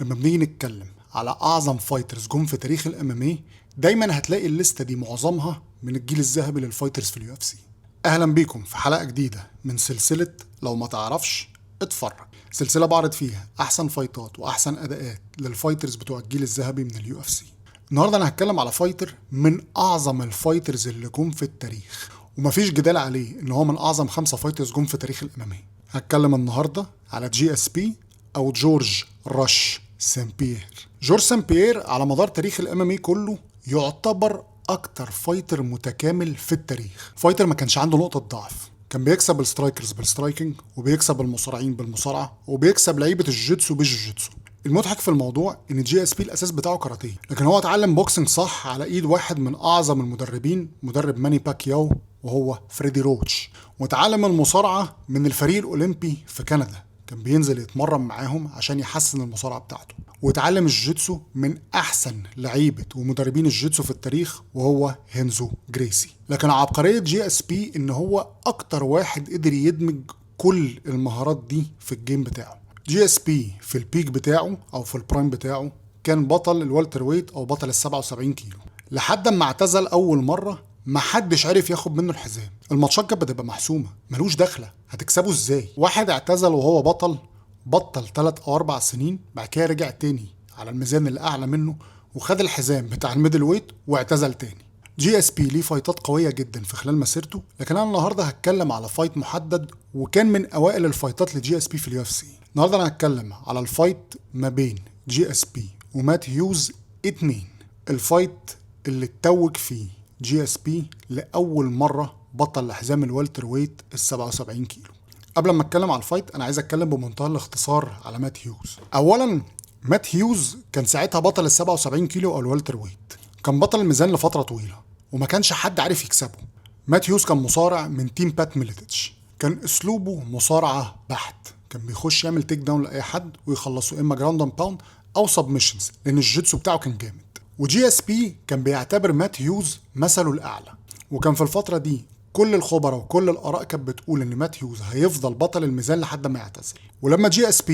لما بنيجي نتكلم على اعظم fighters جم في تاريخ ال MMA، دايما هتلاقي الليستة دي معظمها من الجيل الذهبي لل fighters في ال UFC. اهلا بيكم في حلقة جديدة من سلسلة لو ما تعرفش اتفرج، سلسلة بعرض فيها احسن fightات واحسن اداءات لل fighters بتوع الجيل الذهبي من ال UFC. النهارده انا هتكلم على fighter من اعظم ال fighters اللي جم في التاريخ، ومفيش جدال عليه ان هو من اعظم 5 fighters جم في تاريخ ال MMA. هتكلم النهارده على GSP او جورج رش سان بيير. جورج سان بيير على مدار تاريخ ال MMA كله يعتبر اكتر fighter متكامل في التاريخ. fighter ما كانش عنده نقطة ضعف، كان بيكسب ال strikers بال striking، وبيكسب المصارعين بالمصارعه، وبيكسب لعيبة الجوجيتسو بالجوجيتسو. المضحك في الموضوع ان GSP الاساس بتاعه كاراتيه، لكن هو اتعلم boxing صح على ايد واحد من اعظم المدربين، مدرب ماني باكياو وهو فريدي روتش، واتعلم المصارعة من الفريق الاولمبي في كندا، كان بينزل يتمرن معاهم عشان يحسن المصارعة بتاعته، واتعلم الجوجيتسو من احسن لعيبة ومدربين الجوجيتسو في التاريخ وهو هينزو جريسي. لكن عبقرية GSP ان هو اكتر واحد قدر يدمج كل المهارات دي في ال game بتاعه. GSP في ال peak بتاعه او في ال prime بتاعه كان بطل ال welterweight او بطل ال 77 كيلو، لحد ما اعتزل اول مرة محدش عرف ياخد منه الحزام. الماتشات كانت بتبقى محسومه، ملوش دخله، هتكسبه ازاي؟ واحد اعتزل وهو بطل، بطل 3 او 4 سنين، بعد كده رجع تاني على الميزان اللي اعلى منه وخد الحزام بتاع ال middleweight واعتزل تاني. GSP ليه fightات قوية جدا في خلال مسيرته، لكن انا النهارده هتكلم على fight محدد وكان من اوائل ال fightات ل GSP في ال UFC. النهارده انا هتكلم على ال fight ما بين GSP ومات هيوز 2، ال fight اللي اتوج فيه GSP لاول مرة بطل لحزام ال welterweight ال 77 كيلو. قبل ما اتكلم على ال fight، انا عايز اتكلم بمنتهى الاختصار على مات هيوز. اولا، مات هيوز كان ساعتها بطل ال 77 كيلو او ال welterweight، كان بطل الميزان لفترة طويلة وما كانش حد عارف يكسبه. مات هيوز كان مصارع من team بات ميليتش، كان اسلوبه مصارعه بحت، كان بيخش يعمل takedown لاي حد ويخلصه اما ground and pound او submissions، لان الجيتسو بتاعه كان جامد. و GSP كان بيعتبر مات هيوز مثله الاعلى، وكان في الفترة دي كل الخبراء وكل الاراء كانت بتقول ان مات هيوز هيفضل بطل الميزان لحد ما يعتزل. ولما GSP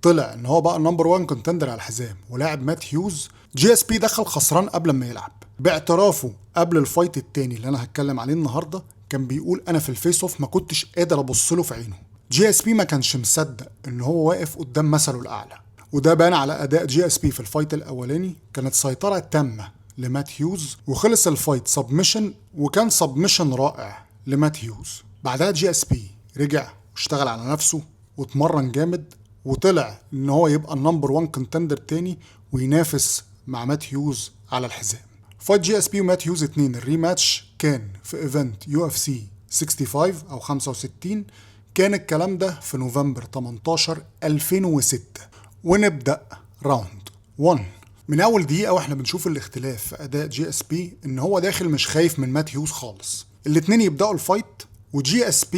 طلع ان هو بقى ال number 1 contender على الحزام ولاعب مات هيوز، GSP دخل خسران قبل ما يلعب. باعترافه قبل ال fight التاني اللي انا هتكلم عليه النهارده، كان بيقول: انا في ال face off ما كنتش قادر ابص له في عينه. GSP ما كانش مصدق ان هو واقف قدام مثله الاعلى، وده بان على اداء GSP في ال fight الاولاني. كانت سيطرة تامة لمات هيوز وخلص ال fight submission، وكان submission رائع لمات هيوز. بعدها GSP رجع واشتغل على نفسه واتمرن جامد، وطلع ان هو يبقى ال number 1 contender تاني وينافس مع مات هيوز على الحزام. fight GSP ومات هيوز 2، ال rematch، كان في event UFC 65 او 65، كان الكلام ده في نوفمبر 18 2006. ونبدا round 1. من اول دقيقة واحنا بنشوف الاختلاف في اداء GSP، ان هو داخل مش خايف من مات هيوز خالص. الاتنين يبداوا ال fight و GSP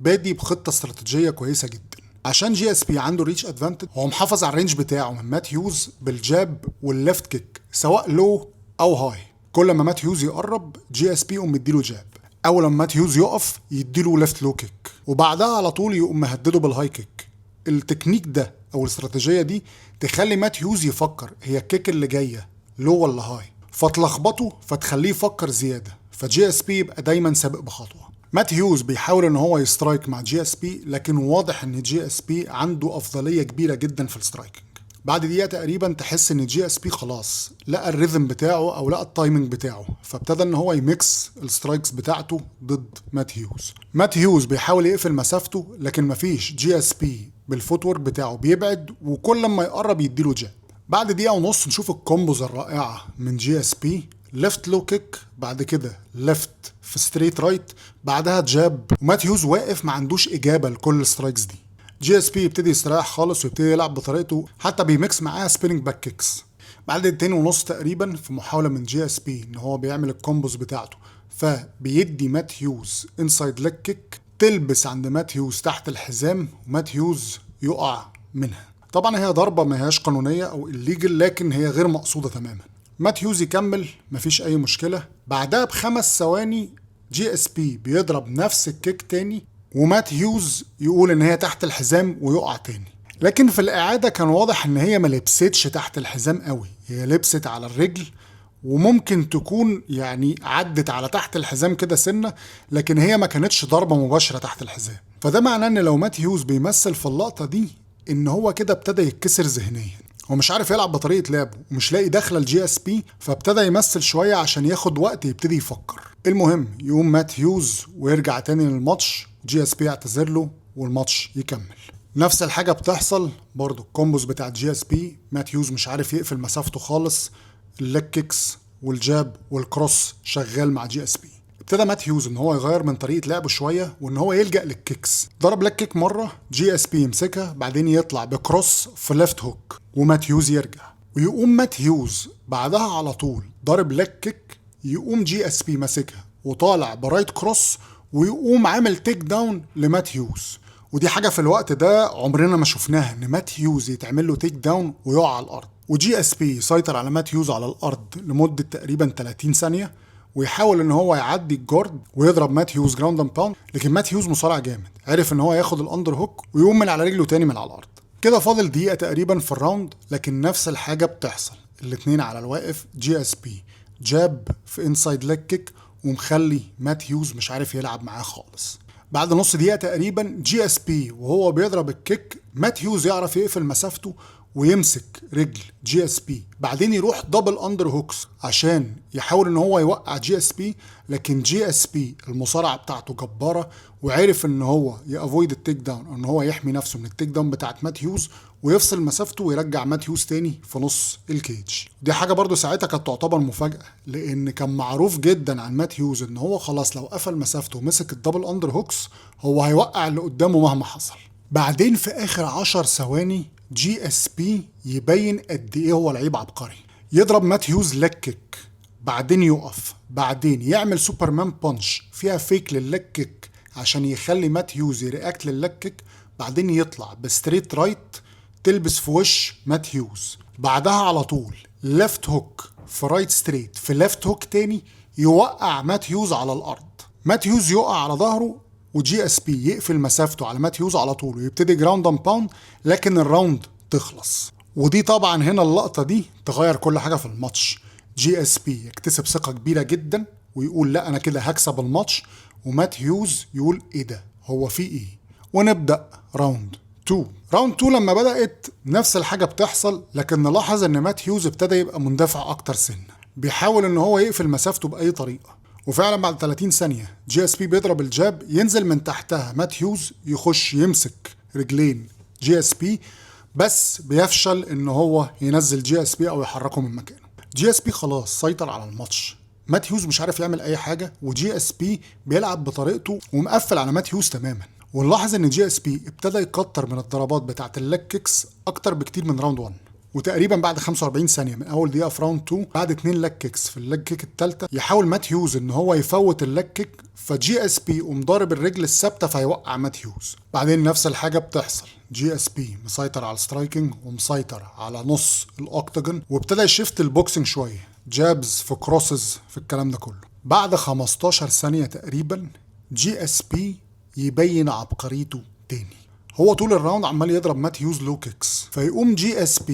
بادي بخطه استراتيجية كويسة جدا. عشان GSP عنده reach advantage، هو محافظ على ال range بتاعه من مات هيوز بال jab وال left kick، سواء low او high. كل ما مات هيوز يقرب، GSP يقوم مديله jab. اول لما مات هيوز يقف يديله left low kick، وبعدها على طول يقوم مهددة بال high kick. التكنيك ده او الاستراتيجية دي تخلي مات هيوز يفكر هي ال kick اللي جاية low ولا high، فتلخبطه، فتخليه يفكر زياده، ف GSP يبقى دايما سابق بخطوه. مات هيوز بيحاول ان هو ي strike مع GSP، لكن واضح ان GSP عنده افضلية كبيرة جدا في ال striking. بعد دقيقة تقريبا تحس ان GSP خلاص لقى ال rhythm بتاعه او لقى ال timing بتاعه، فابتدى ان هو ي mix ال strikes بتاعته ضد مات هيوز. مات هيوز بيحاول يقفل مسافته، لكن مفيش، GSP بال footwork بتاعه بيبعد، وكل ما يقرب يديله jab. بعد دقيقة ونص نشوف ال combos الرائعة من GSP: left low kick، بعد كده left في straight right، بعدها jab، ومات هيوز واقف ما عندوش اجابه لكل ال strikes دي. GSP يبتدي يستريح خالص ويبتدي يلعب بطريقته، حتى بي mix معاها spinning back kicks. بعد دقيقتين ونص تقريبا، في محاولة من GSP ان هو بيعمل ال combos بتاعته، فبيدي مات هيوز inside leg kick تلبس عند مات هيوز تحت الحزام، ومات هيوز يقع منها. طبعا هي ضربه ما هياش قانونية او illegal، لكن هي غير مقصوده تماما. مات هيوز يكمل، مفيش اي مشكله. بعدها ب5 ثواني GSP بيضرب نفس ال kick تاني، ومات هيوز يقول ان هي تحت الحزام ويقع تاني. لكن في الاعادة كان واضح ان هي ما لبستش تحت الحزام قوي، هي لبست على الرجل وممكن تكون يعني عدت على تحت الحزام كده سنه، لكن هي ما كانتش ضربه مباشرة تحت الحزام. فده معناه ان لو مات هيوز بيمثل في اللقطة دي ان هو كده ابتدى يتكسر ذهنيا، هو مش عارف يلعب بطريقة لعبه ومش لاقي دخله ال GSP، فابتدى يمثل شوية عشان ياخد وقت يبتدي يفكر. المهم يقوم مات هيوز ويرجع تاني للماتش، GSP يعتذر له والماتش يكمل. نفس الحاجة بتحصل برضو ال combos بتاعت GSP، مات هيوز مش عارف يقفل مسافته خالص، ال leg kicks وال jab وال cross شغال مع GSP. ابتدى مات هيوز ان هو يغير من طريقه لعبه شوية وان هو يلجا لل kicks، ضرب leg kick مرة GSP يمسكها، بعدين يطلع ب cross في left hook ومات هيوز يرجع، ويقوم مات هيوز بعدها على طول ضرب leg kick، يقوم GSP ماسكها وطالع ب right cross ويقوم عامل takedown لمات هيوز. ودي حاجة في الوقت ده عمرنا ما شفناها، ان مات هيوز يتعمل له takedown ويقع على الارض، و GSP يسيطر على مات هيوز على الارض لمدة تقريبا 30 ثانية، ويحاول ان هو يعدي ال guard ويضرب مات هيوز ground and pound، لكن مات هيوز مصارع جامد، عرف ان هو ياخد ال underhook ويقوم من على رجله تاني من على الارض. كده فاضل دقيقة تقريبا في ال round، لكن نفس الحاجة بتحصل، الاتنين على الواقف، GSP jab في inside leg kick ومخلي مات هيوز مش عارف يلعب معاه خالص. بعد نص دقيقة تقريبا GSP وهو بيضرب ال kick، مات هيوز يعرف يقفل مسافته ويمسك رجل GSP، بعدين يروح double underhooks عشان يحاول ان هو يوقع GSP، لكن GSP المصارعة بتاعته جبارة وعرف ان هو ي avoid ال takedown، ان هو يحمي نفسه من ال takedown بتاعت مات هيوز ويفصل مسافته ويرجع مات هيوز تاني في نص ال cage. دي حاجة برضو ساعتها كانت تعتبر مفاجاة، لان كان معروف جدا عن مات هيوز ان هو خلاص لو قفل مسافته ومسك ال double underhooks هو هيوقع اللي قدامه مهما حصل. بعدين في اخر 10 ثواني GSP يبين قد ايه هو لعيب عبقري، يضرب مات هيوز leg kick، بعدين يقف، بعدين يعمل superman punch فيها fake لل leg kick عشان يخلي مات هيوز ي react لل leg kick، بعدين يطلع ب straight right تلبس في وش مات هيوز، بعدها على طول left hook في right straight في left hook تاني يوقع مات هيوز على الارض. مات هيوز يقع على ظهره و GSP يقفل مسافته على مات هيوز على طول ويبتدي ground and pound، لكن ال round تخلص. ودي طبعا هنا اللقطة دي تغير كل حاجة في الماتش. GSP يكتسب ثقة كبيرة جدا ويقول لا انا كده هكسب الماتش، ومات هيوز يقول ايه ده، هو في ايه؟ ونبدا round 2. round 2 لما بدات نفس الحاجة بتحصل، لكن نلاحظ ان مات هيوز ابتدى يبقى مندفع اكتر سنة، بيحاول ان هو يقفل مسافته باي طريقه. وفعلا بعد 30 ثانية GSP بيضرب ال jab، ينزل من تحتها مات هيوز يخش يمسك رجلين GSP، بس بيفشل ان هو ينزل GSP او يحركه من مكانه. GSP خلاص سيطر على الماتش، مات هيوز مش عارف يعمل اي حاجة، و GSP بيلعب بطريقته ومقفل على مات هيوز تماما. ونلاحظ ان GSP ابتدى يكتر من الضربات بتاعه ال leg kicks اكتر بكتير من round 1، وتقريبا بعد 45 ثانية من اول دقيقة في round 2 بعد 2 leg kicks في ال leg kick الثالثة يحاول مات هيوز ان هو يفوت ال leg kick، ف GSP يقوم ضارب الرجل الثابتة فيوقع مات هيوز. بعدين نفس الحاجة بتحصل، GSP مسيطر على ال striking ومسيطر على نص ال octagon، وابتدى ي shift ال boxing شوية، jabs في crosses في الكلام ده كله. بعد 15 ثانية تقريبا GSP يبين عبقريته تاني، هو طول ال round عمال يضرب مات هيوز low kicks، فيقوم GSP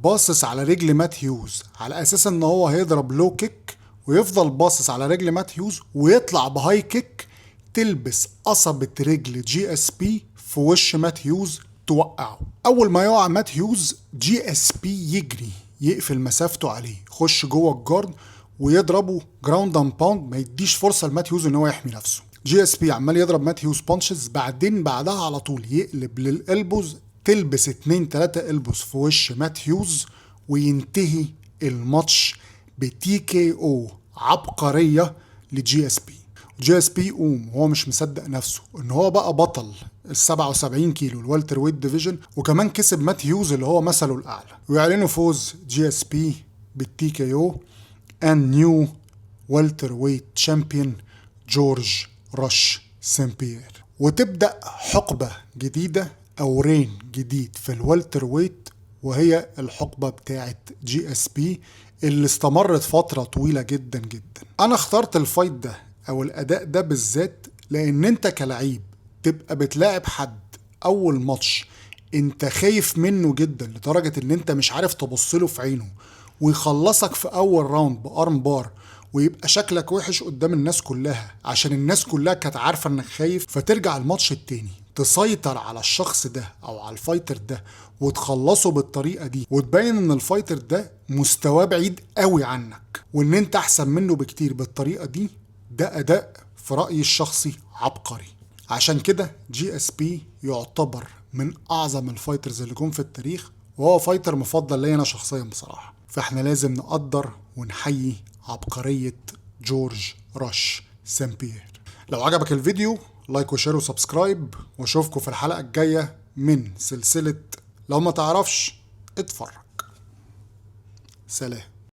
باصص على رجل مات هيوز على اساس ان هو هيضرب low kick، ويفضل باصص على رجل مات هيوز ويطلع ب high kick تلبس قصبة رجل GSP في وش مات هيوز توقعه. اول ما يقع مات هيوز GSP يجري يقفل مسافته عليه، يخش جوه ال guard ويضربه ground and pound، ما يديش فرصة لمات هيوز ان هو يحمي نفسه. GSP عمال يضرب مات هيوز punches، بعدين بعدها على طول يقلب لل elbows، تلبس 2 3 elbows في وش مات هيوز، وينتهي الماتش ب TKO عبقرية ل GSP. GSP يقوم وهو مش مصدق نفسه ان هو بقى بطل ال 77 كيلو ال welterweight division، وكمان كسب مات هيوز اللي هو مثله الاعلى، ويعلنوا فوز GSP بال TKO and new welterweight champion جورج رش سان بيير. وتبدا حقبة جديدة او reign جديد في ال welterweight، وهي الحقبة بتاعه GSP اللي استمرت فترة طويلة جدا جدا. انا اخترت ال fight ده او الاداء ده بالذات لان انت كلعيب تبقى بتلاعب حد اول ماتش انت خايف منه جدا لدرجة ان انت مش عارف تبص له في عينه، ويخلصك في اول round ب armbar، ويبقى شكلك وحش قدام الناس كلها عشان الناس كلها كانت عارفه انك خايف. فترجع الماتش التاني تسيطر على الشخص ده او على ال fighter ده وتخلصه بالطريقة دي، وتبين ان ال fighter ده مستواه بعيد قوي عنك وان انت احسن منه بكتير بالطريقة دي. ده اداء في رايي الشخصي عبقري. عشان كده GSP يعتبر من اعظم ال fighters اللي جم في التاريخ، وهو fighter مفضل ليا انا شخصيا بصراحة. فاحنا لازم نقدر ونحيي عبقرية جورج رش سان بيير. لو عجبك الفيديو like و share و subscribe، واشوفكم في الحلقة الجاية من سلسلة لو ما تعرفش اتفرج. سلام.